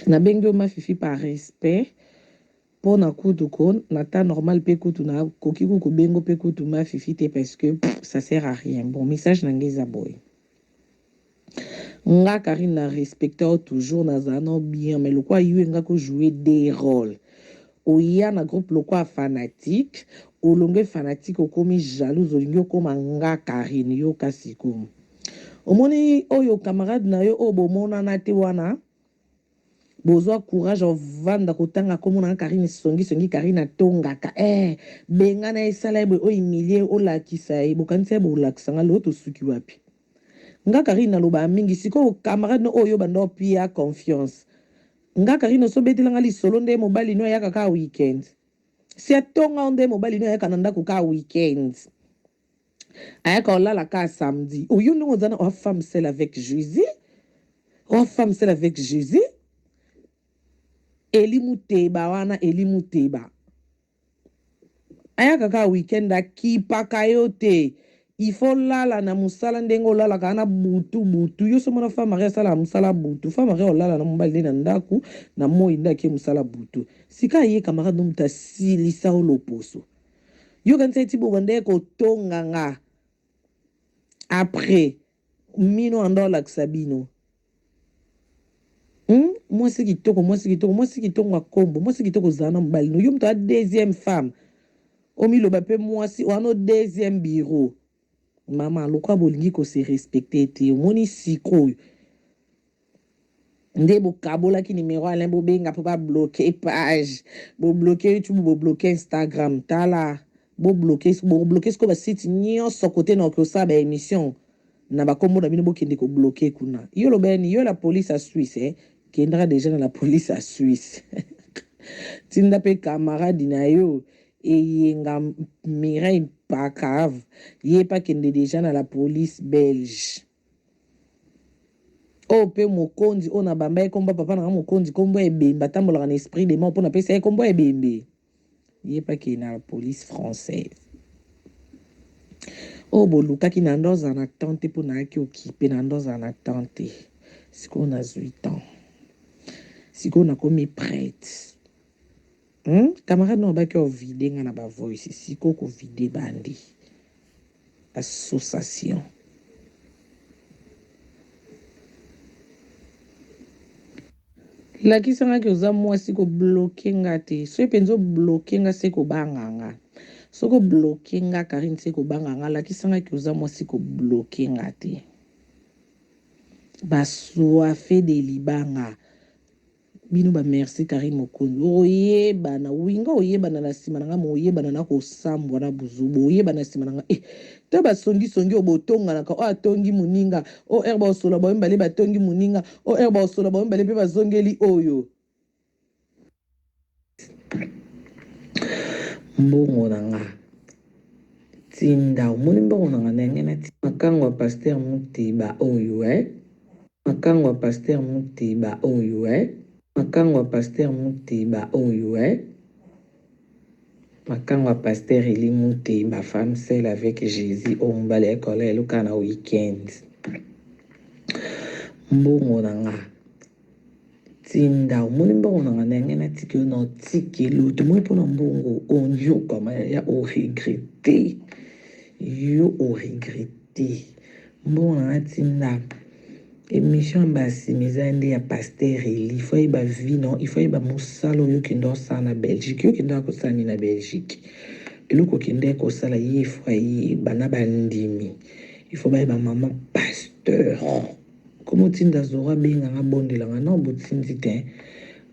Nabengi yo ma Fifi par respect pona kutu ko na temps normal pe kutu na koki ku kobengo pe kutu ma Fifi te parce que pff, ça sert à rien. Bon message na nga eza boye. Nga Carine na respecta yo toujours nazala nao bien mais lokola yo enga ko jouer des rôles oya na groupe lokola fanatique olongue fanatique okomi jalouse olingi okoma nga Carine yoka sikoyo omoni oyo camarade na yo oyo bomonana te wana bozwa courage ovanda kotanga kombo na nga Carine songi songi Carine atongaka eh bengana ye sala ye boye o humilie olakisa ye bokanisi ye bolakisa nga lelo tosuki wapi nga Carine nalobaka mingi sikoyo camarade no oyo banda opia confiance nga Carine osobetela nga lisolo nde mobali no ayaka kaka weekend si atonga yo nde mobali no ayaka na ndako kaka weekend ayaka olala kaka samedi oyo ndenge oza na oa femme seule avec Jésus oa femme seule avec Jésus Eli Muteba wana Eli Muteba ayaka kaka weekend akipaka yo te il faut lala na mosala ndenge olalaka wana butu butu yo so mona femme marie asalaka mosala butu femme marie olala na mobali nde na ndako na moi nde ake mosala butu sika ye camarade no moto asilisa yo loposo Yo kanisa eti bobandaki kotonga nga après mino anda olakisa bino hmm? Mwasi kitoko, mwasi kitoko, mwasi kitoko ya kombo, mwasi kitoko ozala na mobali no yo moto a deuxième femme omiloba mpe mwasi wana deuxième bureau mama lokola bolingi ko se respecter te omoni sikoyo nde bokabolaki numero Alain bobenga mpo babloke page bobloke YouTube bobloke Instagram tala bobloke bobloke sikoyo basite nyonso kote na okosala baémission na bakombo na bino bokende kobloke kuna yo lobeni yo la police ya Suisse eh? Kendaka deja na la police ya Suisse tinda mpe camarade na yo eyenga Mireille Mpakav ye mpe akende deja na la police belge Oyo pe mokonzi oyo na bamba ye kombo ya papa na nga mokonzi kombo ya ebembe atambolaka na esprit de mort po na pesa ye kombo ya ebembe ye pe akende na la police française oyo bolukaki na ndo azala na temps te po nayaki okipe na ndo azala na temps te sikoyo nazwi temps sikoyo nakomi prete hmm? Camarade no abaki ovide nga na ba voice sikoyo kovide bandi Association. Lakisa nga ke oza mwasi ko bloque nga te soki penza o bloque nga se kobanga nga soki o bloque nga Carine se kobanga nga lakisa nga ke oza mwasi ko bloque nga te ba soife de libanga Bino ba merci Carine Mokonzi oyebana winga oyebana na sima na nga moyebana na kosambwa na buzuba oyebana na sima na nga eh ta basongi songi oyo botonganaka oyo atongi moninga oyo heure baosola bango mibale batongi moninga oyo heure baosola bango mibale mpe bazongeli oyo mbongo na nga tinda omoni mbongo na nga ndenge na makango ya pasteur Muteba oyo eh Makangu ya pasteur Muteba oyo eh. Makangu ya pasteur Muteba oyo eh. Makangu ya pasteur Elie Muteba femme seule avec Jesus oyo mobali aye kola eluka na week-end. Mbongo na nga tinda omoni mbongo na nga ndenge natiki yo na otikeli yo tomoni mpona mbongo onyokama yaya oregrete yo oregrete Mbongo na nga tinda. Emission ya mbala sima eza nde ya pasteur Elie. Il faut ayeba vie non, il faut ayeba musala oyo okenda osala na Belgique. Yo okendaka kosala nini na Belgique? Eloko okendaki kosala ye il faut ayeba na ba ndimi. Il faut bayeba maman pasteur. Comme otinda Zoro abenga nga abondela nga non botindi te.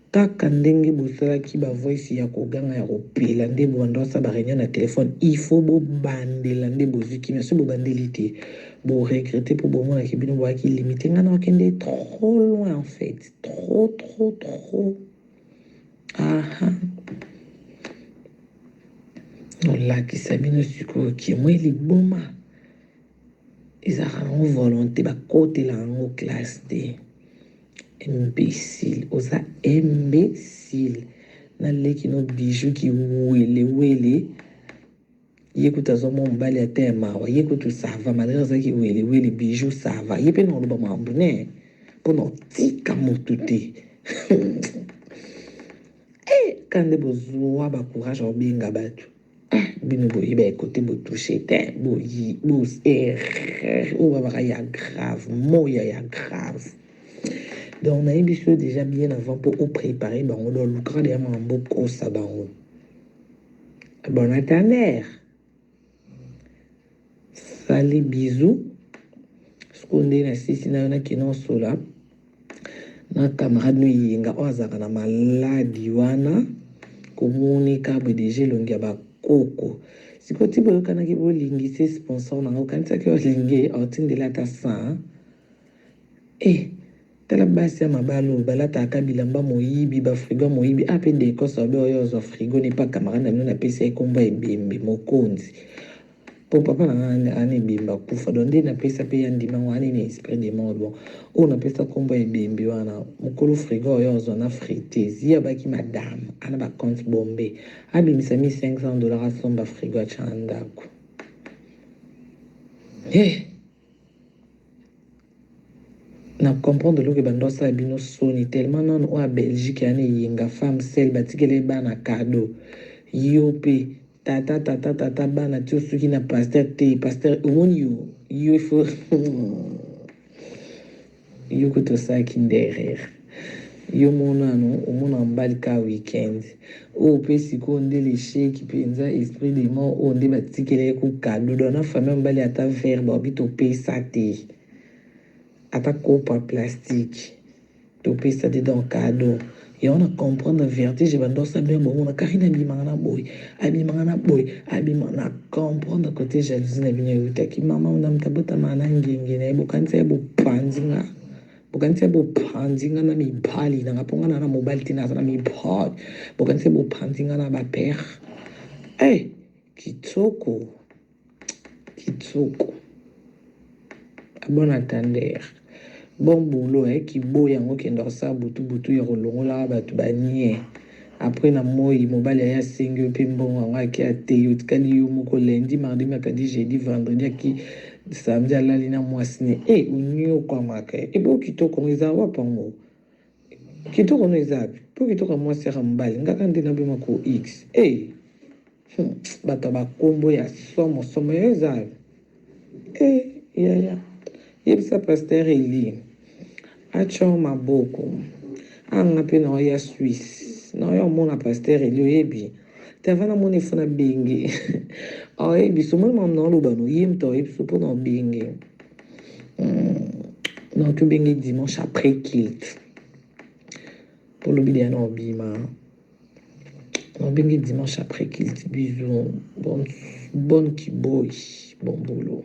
Kaka ndenge bosalaki ba voice ya koganga ya kopela nde bobanda kosala ba reunion na telephone il faut bobandela nde bozui kimia soki bobandeli te bo regrette po bomona ke bino boyaki limite nga nakokende trop loin en fait trop trop trop aha nolakisa bino sikoyo ke mwe liboma Ezalaka nango volonte bakotela yango classe te imbecile oza imbecile na leki no bijou ki wele wele ye kutu azwa mwa mobali ata ya mawa ye kutu sava malgre azalaki wele wele bijou sava ye mpe na oloba makambo ne mpo na otika motu te. Eh, kande bozwa ba courage ya kobenga bato. Ah, bino boyeba ekote botouche te boyi bos erreur oyo babaka ya grave moya ya grave. Donc nayebi biso déjà bien avant mpo oprépare bango, donc lukaka deya makambo okosa bango. Bon attendeur, sali bisou. Sikoyo nde nasisi na yo nakende osola na camarade no Eyenga oyo azalaka na maladi wana komoneka boye deja elongi ya bakoko. Sikoyo ti boyokanaki bolingisi sponsor na nga, okanisaki olingi otindeli ata 100 eh. Tala basi ya mabala oyo balataka bilamba moyibi, ba frigo ya moyibi. Ah pe decos obe oyo ozwa frigo ne pa camarade na bino napesi ye kombo ya ebembe mokonzi. Po papa na nga ana ebembe akufa donc nde napesa pe ya ndima ngo ani na esprit de mort bon oyo napesa kombo ya ebembe wana mokolo frigo oyo ozwa na friteuse ye abaki madame ana ba compte bombe abimisa 1500 dollars asomba frigo atya na ndako eh. Na comprendre eloko ebanda osala bino soni tellement nanu oyo ya Belgique ya na eyenga femme seule batikela ye bana cadeau yo pe tata tata tata bana ti osuki na pasteur te pasteur omoni yo yo il faut yo kutu osalaki nde erreur yo monano omona mobali ka weekend oyo pe sikoyo nde lechec mpenza esprit de mort oyo nde batikela ye ku cadeau donc na famille ya mobali ata verre baobi topesa te ata kopo ya plastique topesa te donc cadeau yango na comprendre vertige ebanda osala bino bomona Karine abimaka na boye abimaka na boye abima na comprendre kote jalousie na bino eutaki mama na moto abotamaka na ngenge na ye bokanisa ye bopanzi nga bokanisi ye bopanzi nga na mibali na nga mpo nga na na mobali te naza na mibali bokanisi ye bopanzi nga na bapere e kitoko kitoko. Bon attendeur, bon boulot eh, kiboyi yango okenda kosala butu butu ya kolongolaka bato ba nie après na moi mobali aye asengi yo mpe mbongo yango ake ateyi otikali yo moko lundi mardi mercredi jeudi vendredi aki samedi alali na mwasi ne e eh, onyokwamaka ebo eh, kitoko yango eza wapi yango kitoko no eza wapi mpo kitoko ya mwasi yaka mobali ngaka nde nabema ko x e eh. Bato ya bakombo ya somo somo yo eza eh yaya yebisa pasteur Eli atya maboko anga mpe na oya Suisse na oya omona pasteur Eli oyebi te ava namona efo na benge oyebi so omoni makambo na oloba no ye moto oyebi so mpo na obenge na tobenge dimanche après culte mpo lobi deya na obima. Nabengi dimanche après culte. Bisous. Bonne, bonne kiboy. Bon boulot.